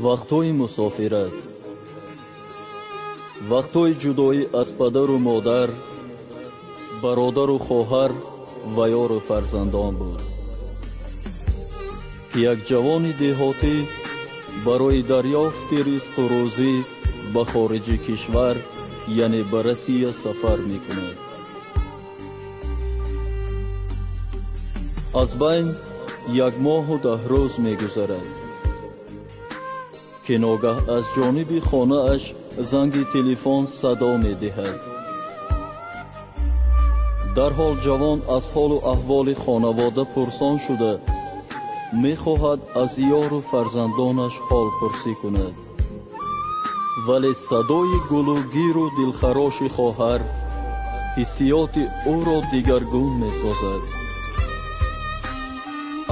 Вақтҳои мусофират, вақтҳои ҷудоӣ аз падару модар, бародару хоҳар ва ёру фарзандон буд, ки як ҷавони деҳотӣ барои дарёфти ризқу рӯзӣ ба хориҷи кишвар, яъне ба Россия сафар мекунад. Аз байн 1 моҳу 10 рӯз мегузарад, ки ногаҳ аз ҷониби хонааш занги телефон садо медиҳад. Дарҳол ҷавон аз ҳолу аҳволи хонавода пурсон шуда, мехоҳад аз ёру фарзандонаш ҳолпурсӣ кунад. Вале садои гулугиру дилхароши хоҳар ҳиссиёти ӯро дигаргун месозад.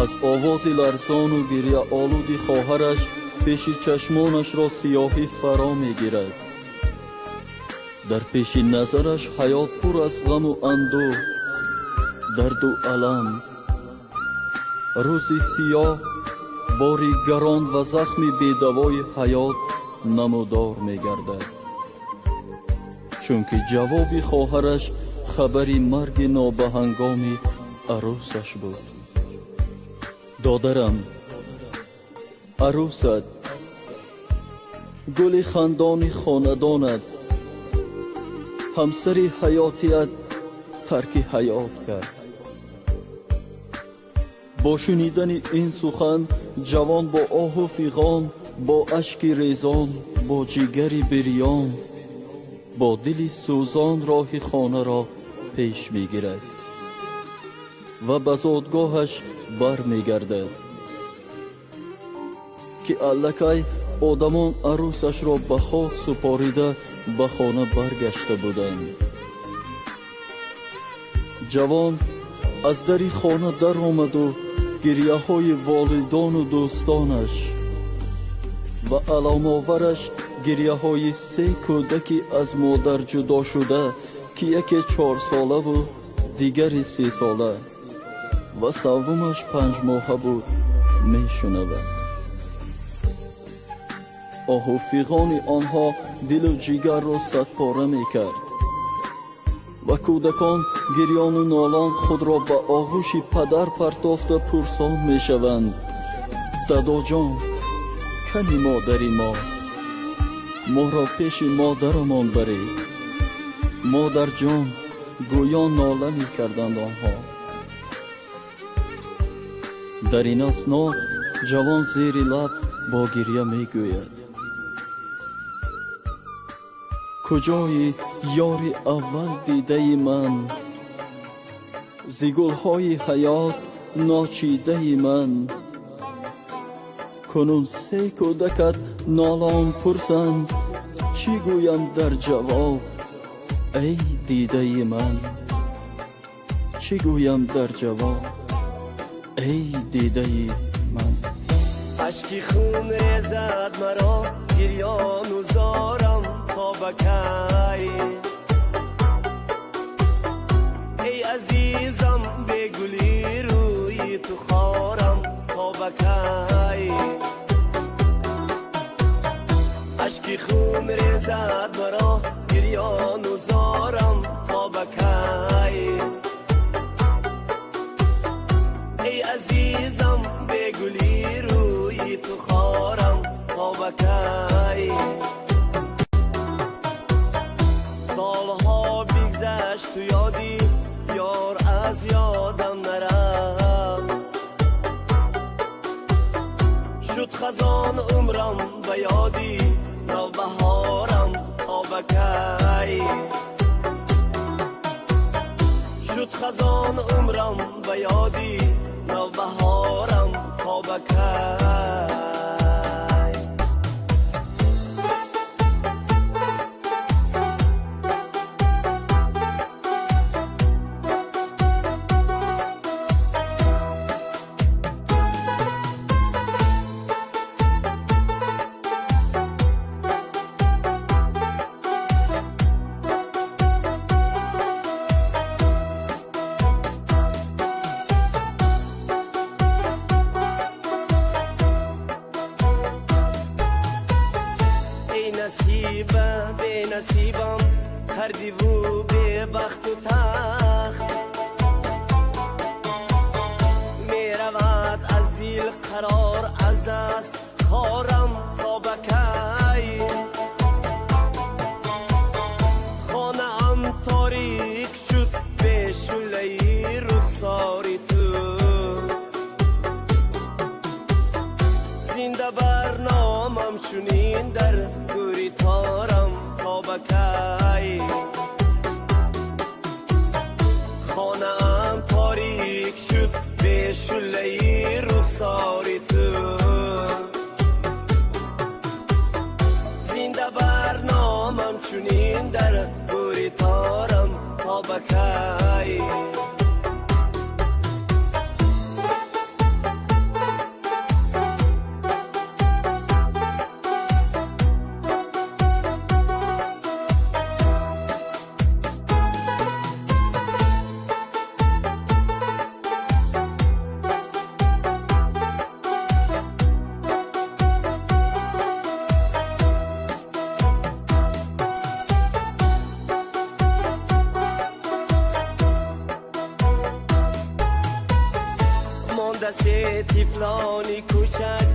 Аз овози ларзону гиряолуди хоҳараш пеши чашмонашро сиёҳӣ фаро мегирад. Дар пеши назараш ҳаёт пур аз ғаму андӯҳ, дарду алам. Рӯзи сиёҳ, бори гарон ва захми бедавои ҳаёт намудор мегардад. Чунки ҷавоби хоҳараш хабари марги нобаҳангоми арӯсаш буд. Додарам, арӯсат, гули хандони хонадонат, ҳамсари ҳаётият тарки ҳаёт кард. Бо шунидани ин сухан ҷавон бо оҳу фиғон, бо ашки резон, бо ҷигари бирён, бо дили сӯзон роҳи хонаро пеш мегирад ва ба зодгоҳаш бармегардад, ки аллакай одамон арӯсашро ба хок супорида ба хона баргашта буданд. Ҷавон аз дари хона даромаду гиряҳои волидону дӯстонаш ва аломовараш гиряҳои 3 кӯдаки аз модар ҷудо шуда, ки яке 4-солаву дигари 3-сола ва севумаш 5 моҳа буд, мешунавад. Оҳу фиғони онҳо дилу ҷигарро садпора мекард ва кӯдакон гирёну нолон худро ба оғӯши падар партофта пурсон мешаванд: дадоҷон, кани модари мо? Моро пеши модарамон баред. Модарҷон, гӯён нола мекарданд онҳо. Дар ин асно ҷавон зери лаб бо гиря мегӯяд: куҷои ёри аввал дидаи ман, зи гулҳои ҳаёт ночидаи ман? Кунун 3 кӯдакат нолон пурсанд, чӣ гӯям дар ҷавоб, эй дидаи ман? Чӣ гӯям дар ҷавоб, эй дидаи ман? Ашки хун резад маро, гирёну зорам то ба кай? Эй азизам, бегули рӯи ту хорам то ба кай? Ашки хун резад маро, гирёну зорам то ба кай? Эй азизам, бегули рӯи ту хорам то ба кай? Солҳо бигзашт ту ёди ёр аз ёдам нарафт, шуд хазон умрам ба ёди навбаҳорам то ба кай? Шуд хазон умрам ба ёди навбаҳорам то ба кай? Бенасибам кардиву бебахту тахт меравад аз дил қарор аз даст хорам то ба кай хонаам торик шуд бе шӯълаи рухсори ту зинда бар номам чунин дар гӯри торам то ба кай хонаам торик шуд бе шӯълаи рухсори ту зинда бар номам чунин дар гӯри торам то ба кай. Се тифлони кӯчак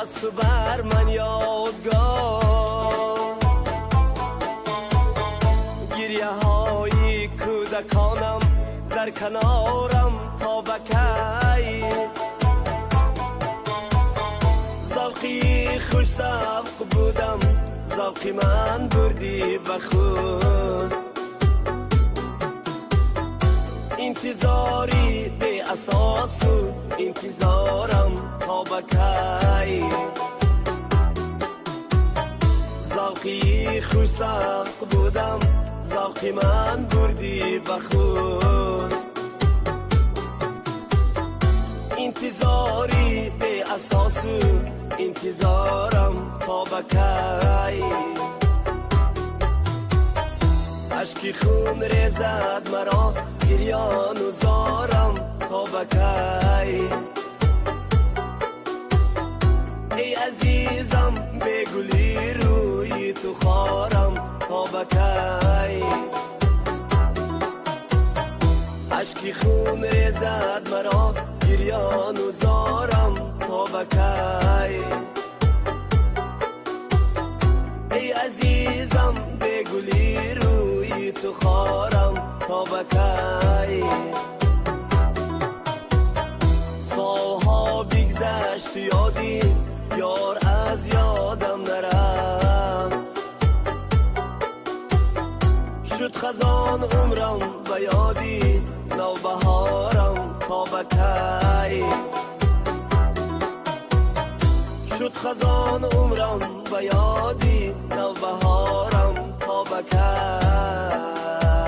аз ту бар ман ёдгор гиряҳои кӯдаконам дар канорам то ба кай завқи хушзавқ будам завқи ман бурдӣ ба худ интизори беасосу интизорам то ба кай завқи хушзавқ будам завқи ман бурдӣ ба худ интизори беасосу интизорам то ба кай ашки хун резад маро гирёну зорам то ба кай эй азизам бегули рӯи ту хорам то ба кай ашки хун резад маро гирёну зорам то ба кай эй азизам бегули рӯи ту хорам то ба кай. Солҳо бигзашт ёди ёр аз ёдам нарафт шуд хазон умрам ба ёди навбаҳорам то ба кай шуд хазон умрам ба ёди навбаҳорам то ба кай.